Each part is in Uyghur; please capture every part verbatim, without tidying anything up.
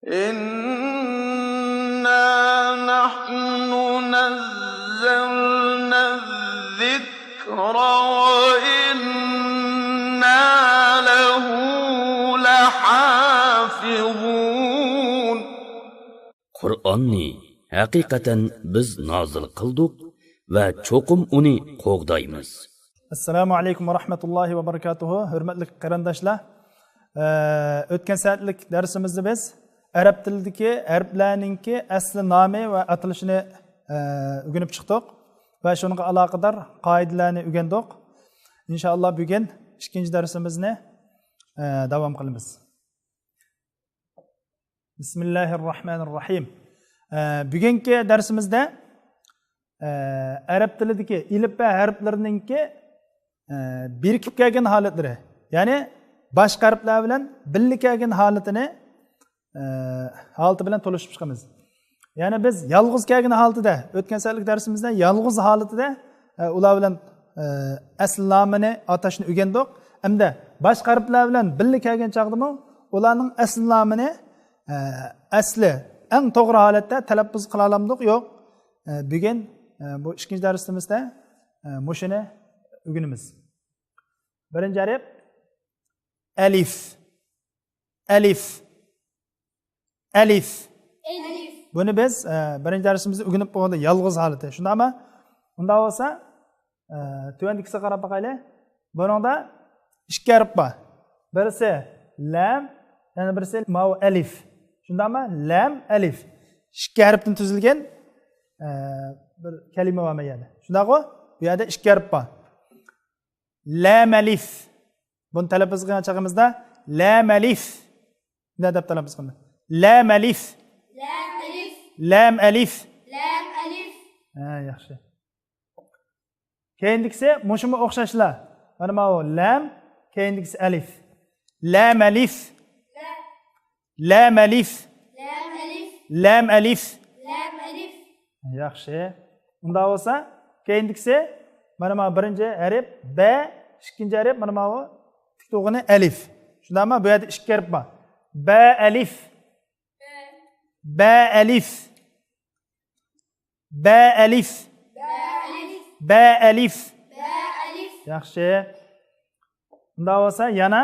إنا نحن نزلنا الذكر وإنا له لحافظون. قۇرئاننى ھەقىقەتەن بىز نازىل قىلدۇق ۋە چوقۇم ئۇنى قوغدايمىز. ئەسسالامۇ ئەلەيكۇم ۋە رەھمەتۇللاھى ۋە بەرىكاتۇھۇ. ھۆرمەتلىك قېرىنداشلار، ئە، ئۆتكەن سائەتلىك دەرسىمىزدە بىز ئەرەب تىلىدىكى ھەرپلەرنىڭكى ئەسلى نامى ۋە ئاتىلىشىنى، ئە، ئۆگىنىپ چىقتۇق ۋە شۇنىڭغا ئالاقىدار قائىدىلەرنى ئۆگەندۇق. ئىنشائاللا، بۈگۈن ئىككىنچى دەرسىمىزنى، ئە، داۋام قىلىمىز. بىسمىللاھىررەھمانىررەھىم. ئە، بۈگۈنكى دەرسىمىزدە، ئە، ئەرەب تىلىدىكى ئېلىپبە ھەرپلىرىنىڭكى، ئە، بىرىكىپ كەلگەن ھالەتلىرى، يەنى باشقا ھەرپلەر بىلەن بىللە كەلگەن ھالىتىنى، ئە، ھالىتى بىلەن تونۇشۇپ چىقىمىز. يەنى بىز يالغۇز كەلگەن ھالىتىدە، ئۆتكەن سائەتلىك دەرسىمىزدە يالغۇز ھالىتىدە، ئە، ئۇلار بىلەن، ئە، ئەسلى نامىنى ئاتاشنى ئۆگەندۇق. ئەمدى باشقا ھەرپلەر بىلەن بىللە كەلگەن چاغدىمۇ ئۇلارنىڭ ئەسلى نامىنى، ئە، ئەسلى، ئەڭ توغرا ھالەتتە تەلەپپۇز قىلالامدۇق؟ يوق. ئە، بۈگۈن، ئە، بۇ ئىككىنچى دەرسىمىزدە، ئە، مۇشۇنى ئۆگىنىمىز. بىرىنچى ھەرپ ئەلىف. ئەلىف. ئەلىف. بۇنى بىز، ئە، بىرىنچى دەرسىمىزدە ئۆگىنىپ بولدى، يالغۇز ھالىتى. شۇنداقمۇ؟ ئۇنداق بولسا، ئە، تۆۋەندىكىسىگە قاراپ باقايلى. بۇنىڭدا ئىككى ھەرپ بار. بىرسى لام، يەنە بىرسى ماۋۇ ئەلىف. شۇنداقمۇ؟ لام، ئەلىف. ئىككى ھەرپتىن تۈزۈلگەن، ئە، بىر كەلىمە بار ما يەردە. شۇنداققۇ؟ بۇ يەردە ئىككى ھەرپ بار. لام ئەلىف. بۇنى تەلەپپۇز قىلغان چېغىمىزدا لام ئەلىف. نېمە دەپ تەلەپپۇز قىلىمىز؟ لام ئەلىف. لام ئەلىف. لام ئەلىف. لام ئەلىف. ھە، ياخشى. كەينىدىكىسى مۇشۇمۇ ئوخشاشلا. مانا ماۋۇ لام، كەينىدىكىسى ئەلىف. لام ئەلىف. لام ئەلىف. لام ئەلىف. لام ئەلىف. لام ئەلىف. ياخشى. ئۇنداق بولسا، كەينىدىكىسى مانا ماۋۇ بىرىنچى ھەرپ بە، ئىككىنچى ھەرپ مانا ماۋۇ تىك تۇغىنى ئەلىف. شۇنداقمۇ؟ بۇ يەردە ئىككى ھەرپ بار. بە ئەلىف. بە ئەلىف. بە ئەلىف. بە ئەلىف. ياخشى. ئۇنداق بولسا يەنە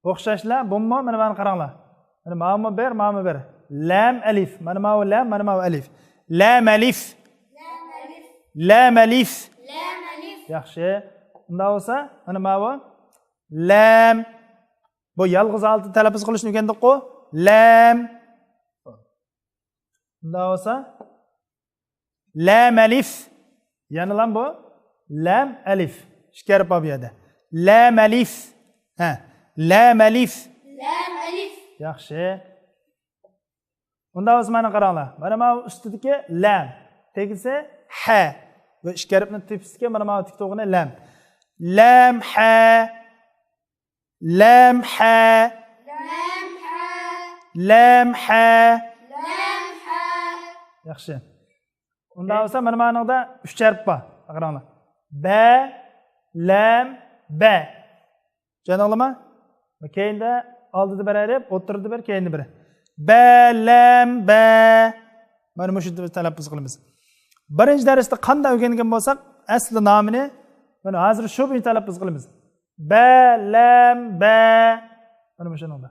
ئوخشاشلا، بۇمۇ مانا مانا قاراڭلار. مانا ماۋۇمۇ بىر، ماۋۇمۇ بىر. لام ئەلىف. مانا ماۋۇ لام، مانا ماۋۇ ئەلىف. لام ئەلىف. لام ئەلىف. ياخشى. ئۇنداق بولسا مانا ماۋۇ لام. بۇ يالغۇز ھالىتىدە تەلەپپۇز قىلىشنى ئۆگەندۇققۇ؟ لام. ئۇنداق بولسا لام ئەلىف. يەنىلا بۇ لام ئەلىف. ئىككى ھەرپ بار بۇ يەردە. لام ئەلىف. ھە. لام ئەلىف. لام ئەلىف. ياخشى. ئۇنداق بولسا مانا قاراڭلار. مانا ماۋۇ ئۈستىدىكى لام. تېگىسى ھە. بۇ ئىككى ھەرپنىڭ تېپىسىدىكى مانا ماۋۇ تىك تۇغىنى لام. لام ھە. لام ھە. لام ھە. ياخشى. ئۇنداق بولسا مانا مانىڭدا ئۈچ ھەرپ بار. قاراڭلار. بە، لام، بە. چۈشەندىڭلارمۇ؟ كەينىدە، ئالدىدا بىر ھەرپ، ئوتتۇرىدا بىر، كەينىدە بىر. بە، لام، بە. مانا مۇشۇ تەلەپپۇز قىلىمىز. بىرىنچى دەرستە قانداق ئۆگەنگەن بولساق، ئەسلى نامىنى مانا ھازىر شۇ بويىچە تەلەپپۇز قىلىمىز. بە، لام، بە. مانا مۇشۇنىڭدا.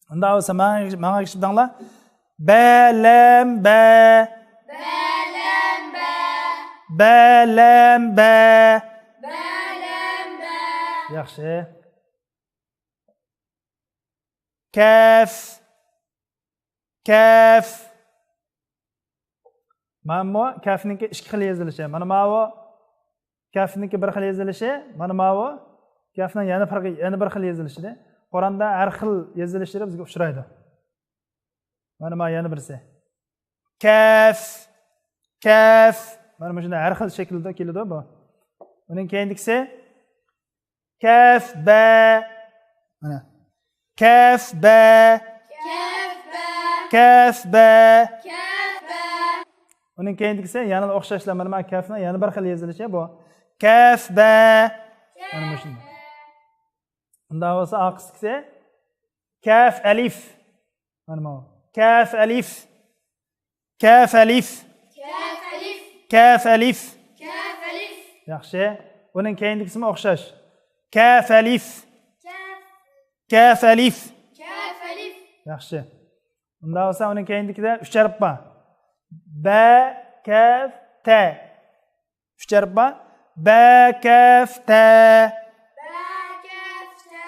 ئۇنداق بولسا ماڭا، ماڭا ئەگىشىپ دەڭلار. بە، لام، بە. بە، لام، بە. ياخشى. كەف. كەف. مانا بۇ كەفنىڭكى ئىككى خىل يېزىلىشى. مانا ماۋۇ كەفنىڭكى بىر خىل يېزىلىشى، مانا ماۋۇ كەفنىڭ يەنە بىر، يەنە بىر خىل يېزىلىشى. قۇرئاندا ھەر خىل يېزىلىشلىرى بىزگە ئۇچرايدۇ. مانا ماۋۇ يەنە بىرسى. كەف، كەف. مانا مۇشۇنداق ھەر خىل شەكىلدە كېلىدۇ بۇ. ئۇنىڭ كەينىدىكىسى كەف بە. مانا. كەف بە. كەف بە. ئۇنىڭ كەينىدىكىسى يەنە ئوخشاشلا، مانا، مانا كەفنىڭ يەنە بىر خىل يېزىلىشى بۇ. كەف بە. مانا مۇشۇنداق. ئۇنداق بولسا ئارقىسىدىكىسى كاف ئەلىف. مانا بۇ. كاف ئەلىف. كاف ئەلىف. كاف ئەلىف. كاف ئەلىف. كاف ئەلىف. ياخشى. ئۇنىڭ كەينىدىكىسىمۇ ئوخشاش. كاف ئەلىف. كاف. كاف ئەلىف. كاف ئەلىف. ياخشى. ئۇنداق بولسا ئۇنىڭ كەينىدىكىدە ئۈچ ھەرپ بار. بە، كاف، تە. ئۈچ ھەرپ بار. بە، كاف، تە. بە، كاف، تە.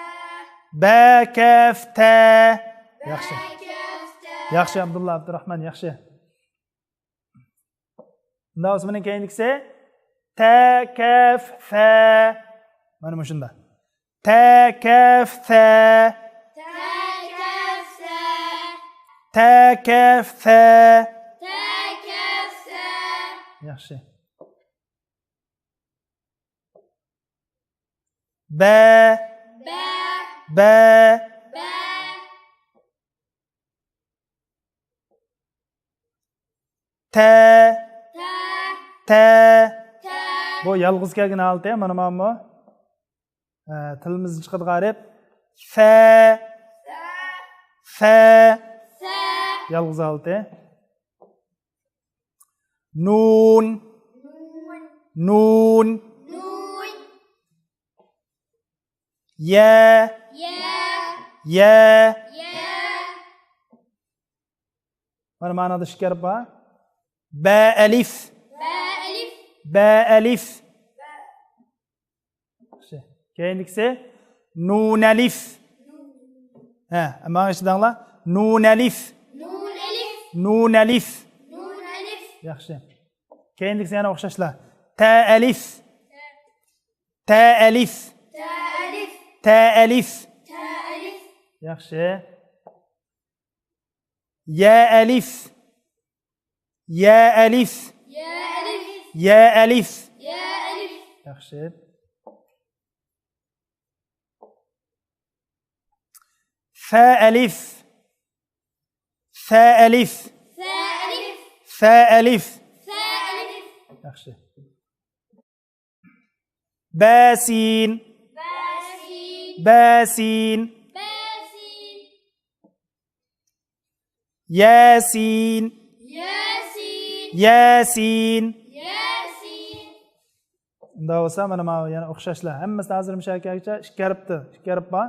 بە، كاف، تە. ياخشى. بە، كاف، تە. ياخشى، ئابدۇللا، ئابدۇراخمان، ياخشى. مۇنداق بولسا مېنىڭ كەينىدىكىسى. تە، كاف، فە. مانا مۇشۇنداق. تە، كاف، سە. تە، كاف، سە. تە، كاف، سە. تە، كاف، سە. ياخشى. بە. بە. بە. بە. تە. تە. تە. تە. بۇ يالغۇز كەلگەن ھالىتى، مانا مانا بۇ. ئە، تىلىمىزدىن چىقىدىغان ھەرپ. فە. فە. فە. فە. يالغۇز ھالىتى. نۇن. نۇن. نۇن. نۇن. يە. يە. يە. يە. مانا مانادا ئىككى ھەرپ بار. بە ئەلىف. بە ئەلىف. بە ئەلىف. ياخشى. كەينىدىكىسى نۇن ئەلىف. ھە، ماڭا ئىشلىدىڭلار. نۇن ئەلىف. نۇن ئەلىف. نۇن ئەلىف. نۇن ئەلىف. ياخشى. كەينىدىكىسى يەنە ئوخشاشلا. تە ئەلىف. تە ئەلىف. تە ئەلىف. تە ئەلىف. تە ئەلىف. ياخشى. يە ئەلىف. يە ئەلىف. يە ئەلىف. يە ئەلىف. يە ئەلىف. ياخشى. فە ئەلىف. فە ئەلىف. فە ئەلىف. فە ئەلىف. فە ئەلىف. ياخشى. بە سىن. بە سىن. بە سىن. بە سىن. يە سىن. يە سىن. يە سىن. يە سىن. ئۇنداق بولسا، مانا مانا يەنە ئوخشاشلا. ھەممىسى ھازىر مۇشۇ يەرگىچە ئىككى ھەرپتە، ئىككى ھەرپ بار.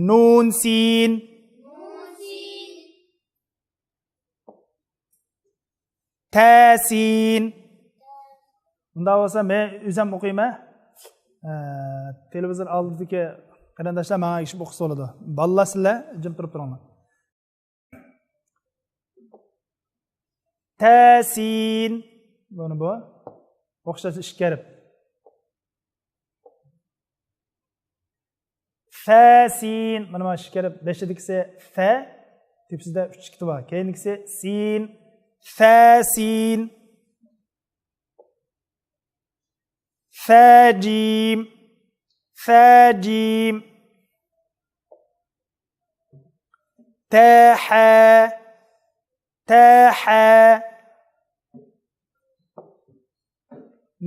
نۇن سىن. نۇن سىن. تە سىن. ئۇنداق بولسا، مەن ئۆزۈم ئوقۇيمەن. ئە، تېلېۋىزور ئالدىدىكى قېرىنداشلار ماڭا ئەگىشىپ ئوقۇسا بولىدۇ. بالىلار، سىلەر جىم تۇرۇپ تۇرۇڭلار. تە سىن. مانا بۇ. ئوخشاش ئىككى ھەرپ. فە سىن. مانا، مانا شۇ كېرىپ بېشىدىكىسى فە، تېپىسىدە ئۈچ ئىككى بار. كەينىدىكىسى سىن. فە سىن. فە جىم. فە جىم. تە ھە. تە ھە.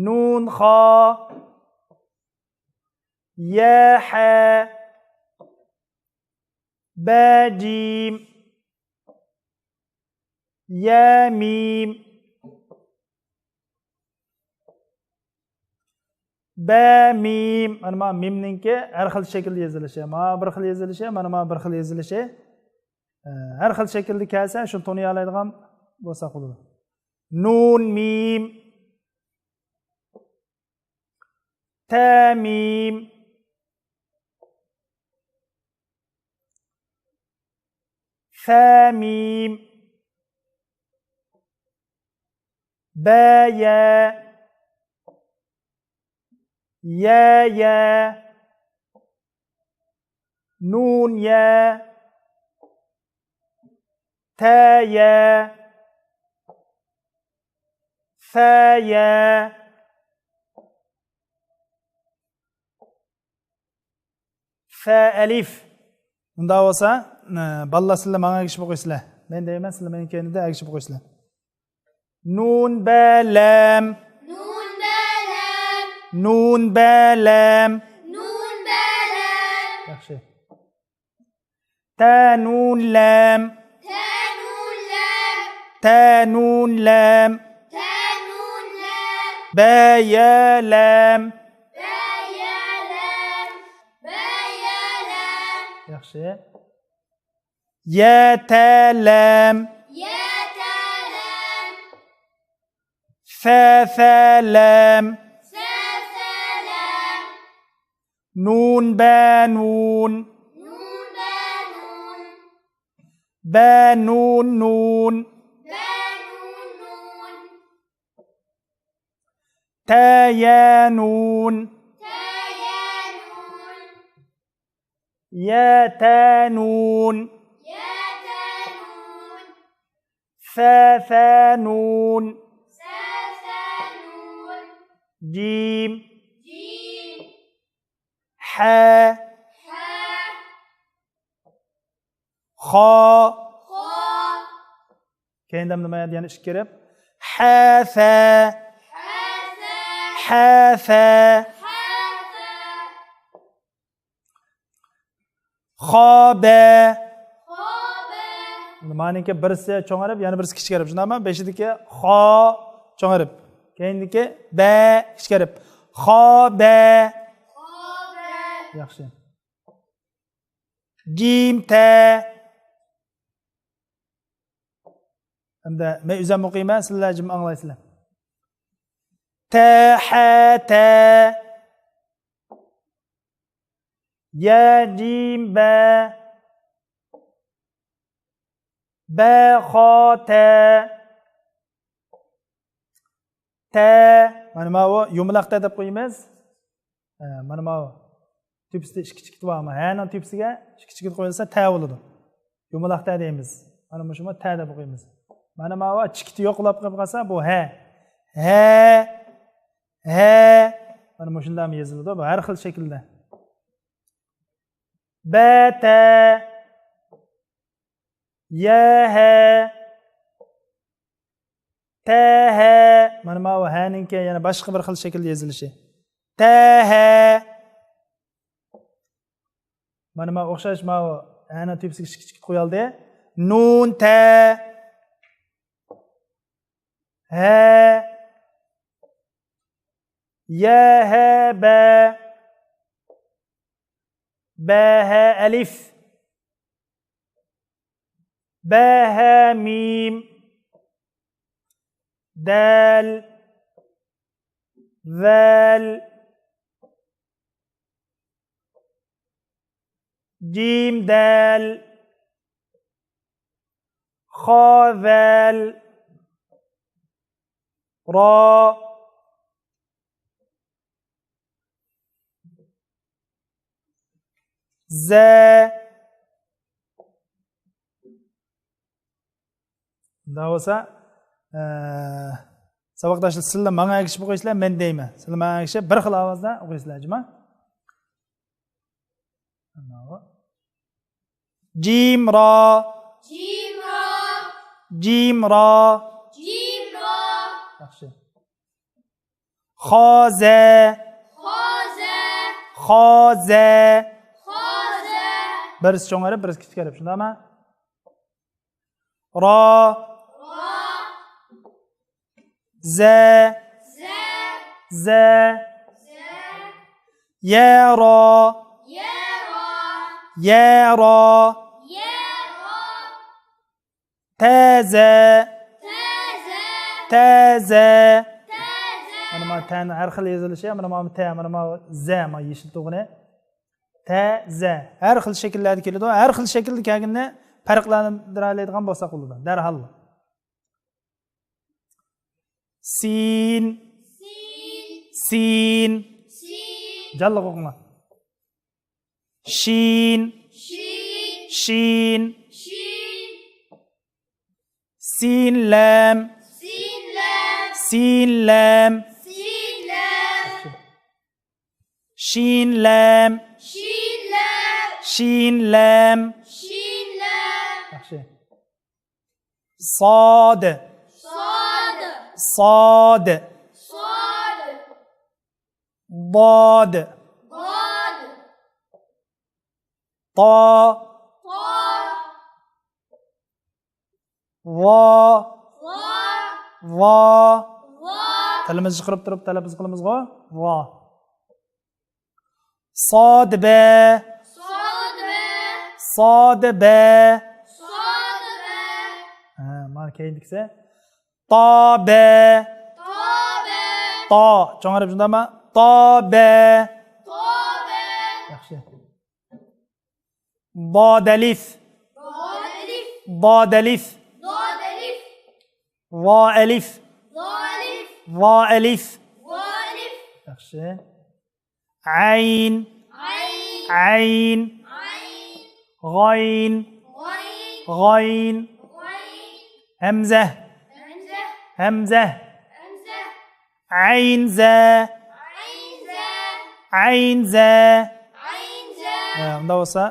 نۇن خا. يە ھە. بە جىم. يە مىم. بە مىم. مانا، مانا مىمنىڭكى ھەر خىل شەكىلدە يېزىلىشى. مانا بىر خىل يېزىلىشى، مانا، مانا بىر خىل يېزىلىشى. ئە، ھەر خىل شەكىلدە كەلسە، شۇنى تونۇيالايدىغان بولساق بولىدۇ. نۇن مىم. تە مىم. سە مىم. بە يە. يە يە. نۇن يە. تە يە. سە يە. فە ئەلىف. ئۇنداق بولسا، ئە، بالىلار، سىلەر ماڭا ئەگىشىپ ئوقۇيسىلەر. مەن دەيمەن، سىلەر مېنىڭ كەينىمدە ئەگىشىپ ئوقۇيسىلەر. نۇن بە لەم. نۇن بە لەم. نۇن بە لەم. نۇن بە لەم. ياخشى. تە نۇن لام. تە نۇن لام. تە نۇن لام. تە نۇن لام. بە يە لام. بە يە لام. بە يە لام. ياخشى. يە تە لام. يە تە لام. سە سە لام. سە سە لام. نۇن بە نۇن. نۇن بە نۇن. بە نۇن نۇن. بە نۇن نۇن. تە يە نۇن. تە يە نۇن. يە تە نۇن. يە تە نۇن. سە سە نۇن. سە سە نۇن. جىم. جىم. ھە. ھە. خا. خا. كېيىن دەمدە مايا يەنە ئىككى كېرىپ. ھە سە. ھە سە. ھە سە. ھە سە. خا بە. خا بە. مانىڭكى بىرسى چوڭ ھەرپ، يەنە بىرسى كىچىك ھەرپ، شۇنداقمۇ؟ بېشىدىكى خا چوڭ ھەرپ، كەينىدىكى بە كىچىك ھەرپ. خا بە. خا بە. ياخشى. جىم تە. ھەمدە مەن ئۆزۈم ئوقۇيمەن، سىلەر جىم ئاڭلايسىلەر. تە ھە تە. يە جىم بە. بە خا تە. تە. مانا ماۋۇ يۇمىلاق تە دەپ قويىمىز. ھە، مانا ماۋۇ. تۆپىسىدە ئىككى چېكىت بار، ئەمما ھەنىڭ تۆپىسىگە ئىككى چېكىت قويۇلسا تە بولىدۇ. يۇمىلاق تە دەيمىز. مانا مۇشۇمۇ تە دەپ ئوقۇيمىز. مانا ماۋۇ چېكىتى يوقلاپ قېلىپ قالسا، بۇ ھە. ھە. ھە. مانا مۇشۇنداق يېزىلىدۇ. بۇ ھەر خىل شەكىلدە. بە تە. يە ھە. تە ھە. مانا ماۋۇ ھەنىڭكى يەنە باشقا بىر خىل شەكىلدە يېزىلىشى. تە ھە. مانا ماۋۇ ئوخشاش، ماۋۇ ھەنىڭ تۆپىسىگە ئىككى چېكىت قويالدى. نۇن تە. ھە. يە ھە بە. بە ھە ئەلىف. بە ھە مىم. دەل. زەل. جىم دەل. خا زەل. را. زە. شۇنداق بولسا، ئە، ساۋاقداشلار، سىلەر ماڭا ئەگىشىپ ئوقۇيسىلەر، مەن دەيمەن. سىلەر ماڭا ئەگىشىپ بىر خىل ئاۋازدا ئوقۇيسىلەر، جۇما. جىم را. جىم را. جىم را. جىم را. ياخشى. خا زە. خا زە. خا زە. خا زە. بىرسى چوڭ ھەرپ، بىرسى كىچىك ھەرپ، شۇنداقمۇ؟ را. را. زە. زە. زە. زە. يە را. يە را. يە را. يە را. تە زە. تە زە. تە زە. تە زە. مانا ما تەنىڭ ھەر خىل يېزىلىشى، مانا ما تە، مانا ما زە، ما يېشىل تۇغىنى. تە زە. ھەر خىل شەكىللەردە كېلىدۇ. ھەر خىل شەكىلدە كەلگىنىنى پەرقلەندۈرەلەيدىغان بولساق بولىدۇ. دەرھال. سىن. سىن. سىن. سىن. جانلىق ئوقۇڭلار. شىن. شىن. شىن. شىن. سىن لام. سىن لام. سىن لام. سىن لام. شىن لام. شىن لام. شىن لام. شىن لام. ياخشى. صاد. صاد. صاد. صاد. ضاد. ضاد. طا. طا. ۋا. ۋا. ۋا. ۋا. تىلىمىزنى چىقىرىپ تۇرۇپ تەلەپپۇز قىلىمىزغۇ؟ ۋا. سادبە. سادبە. سادبە. سادبە. ھە، مانا كەينىدىكىسى. تابە. تابە. تا. چوڭ ھەرپ شۇنداقمۇ؟ تابە. تابە. ياخشى. دادەلىف. دادەلىف. دادەلىف. دادەلىف. ۋائەلىف. ۋائەلىف. ۋائەلىف. ۋائەلىف. ياخشى. ئەين. ئەين. ئەين. ئەين. غايىن. غايىن. غايىن. غايىن. ھەمزە. ھەمزە. ھەمزە. ھەمزە. ئەينزە. ئەينزە. ئەينزە. ئەينزە. ھە، ئۇنداق بولسا،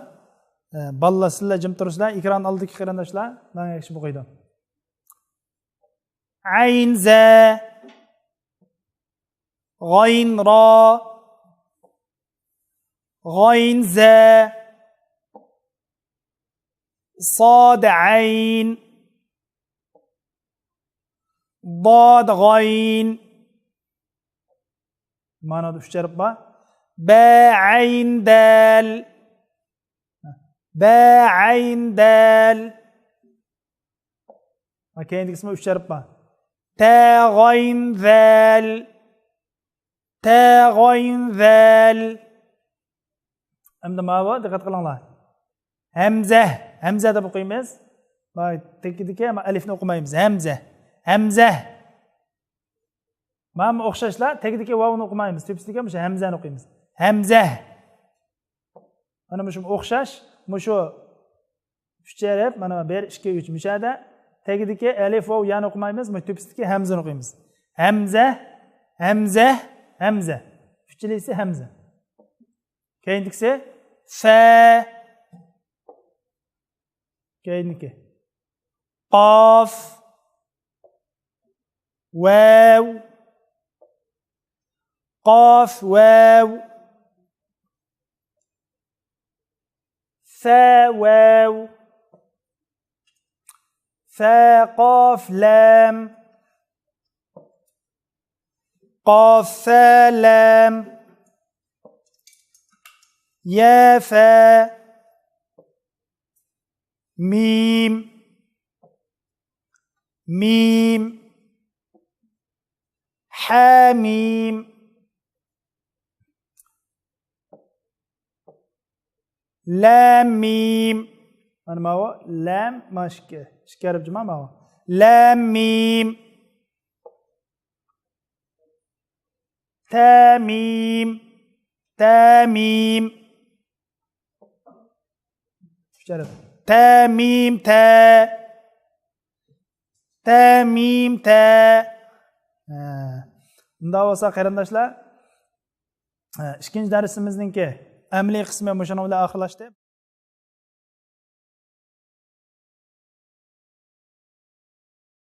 ھە، بالىلار، سىلەر جىم تۇرسىلەر، ئېكران ئالدىدىكى قېرىنداشلار ماڭا ياخشى ئوقۇيدۇ. ئەينزە. غايىنرا. غايىنزە. سادئەين. دادغايىن. مانادا ئۈچ ھەرپ بار. بەئەيندەل. بەئەيندەل. ھە، كەينىدىكىسىمۇ ئۈچ ھەرپ بار. تەغايىنزەل. تەغايىنزەل. ئەمدى ماۋۇ، دىققەت قىلىڭلار. ھەمزە. ھەمزە دەپ ئوقۇيمىز. مانا تېگىدىكى ئەلىفنى ئوقۇمايمىز. ھەمزە. ھەمزە. مانا ئوخشاشلا، تېگىدىكى ۋاۋنى ئوقۇمايمىز. تۆپىسىدىكى مۇشۇ ھەمزەنى ئوقۇيمىز. ھەمزە. مانا مۇشۇ ئوخشاش، مۇشۇ ئۈچ ھەرپ، مانا بىر، ئىككى، ئۈچ. مۇشۇ يەردە تېگىدىكى ئەلىف، ۋاۋ، يانى ئوقۇمايمىز، مۇشۇ تۆپىسىدىكى ھەمزىنى ئوقۇيمىز. ھەمزە، ھەمزە، ھەمزە. ئۈچىلىسى ھەمزە. كەينىدىكىسى فە. كەينىدىكى قاف. ۋەۋ. قاف، ۋەۋ. فە، ۋەۋ. فە، قاف، لام. قاف، فە، لام. يە، فە. مىم. مىم. حەمىم. لام، مىم. مانا ماۋۇ لام، مانا ئىككى، ئىككى ھەرپ جىما ماۋۇ. لام، مىم. تەمىم. تەمىم. ئۈچ ھەرپ. تەمىم، تە. تەمىم، تە. ھە. ئۇنداق بولسا قېرىنداشلار، ھە، ئىككىنچى دەرسىمىزنىڭكى ئەمەلىي قىسمى مۇشۇنىڭ بىلەن ئاخىرلاشتى.